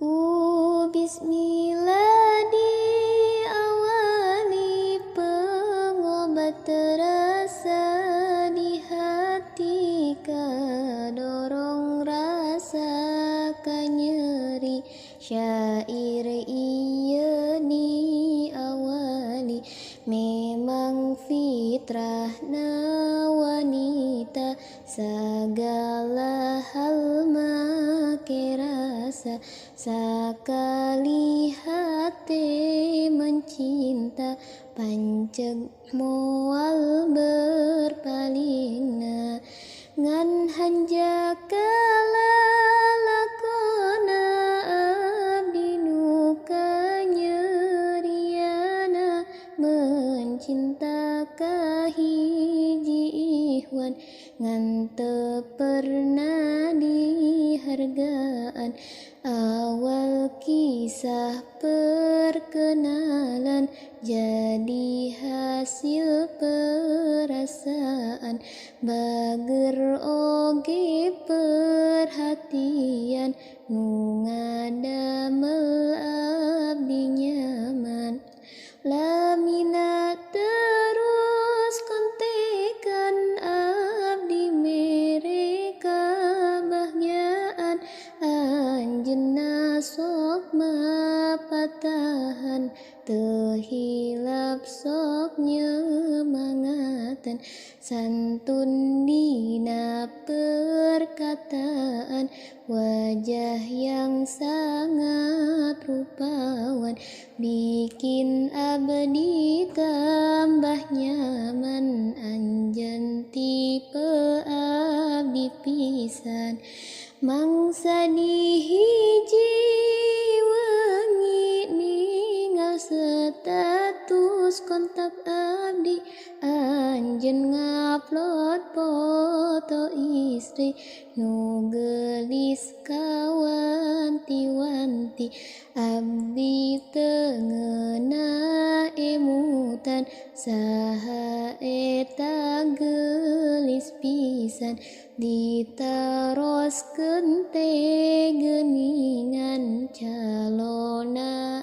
Ku bismillah diawali pengobat terasa di hati kadorong rasa kanyeri syair ieu diawali memang fitrahna wanita segala hal make rasa sakali hati mencinta panceg moal berpalingna ngan hanjakala lakona abdi nu kanyeriana mencinta ka hiji ihwan ngan teu pernah dihargaan awal kisah perkenalan jadi hasil perasaan bager oge perhatian nu ngadamel abdi nyaman lamina terus kontekan abdi mere kabahagiaan anjeunna sok mapatahan teu hilap sok nyemangatan santun dina perkataan wajah yang sangat rupawan bikin abdi tambah nyaman anjeun tipe abdi pisan mangsa di hiji wengi ningal status kontak abdi anjeun ngupload foto istri nu geulis kawanti-wanti abdi teu ngeunah emutan saha eta geulis pisan ditaroskeun teh geuningan calonna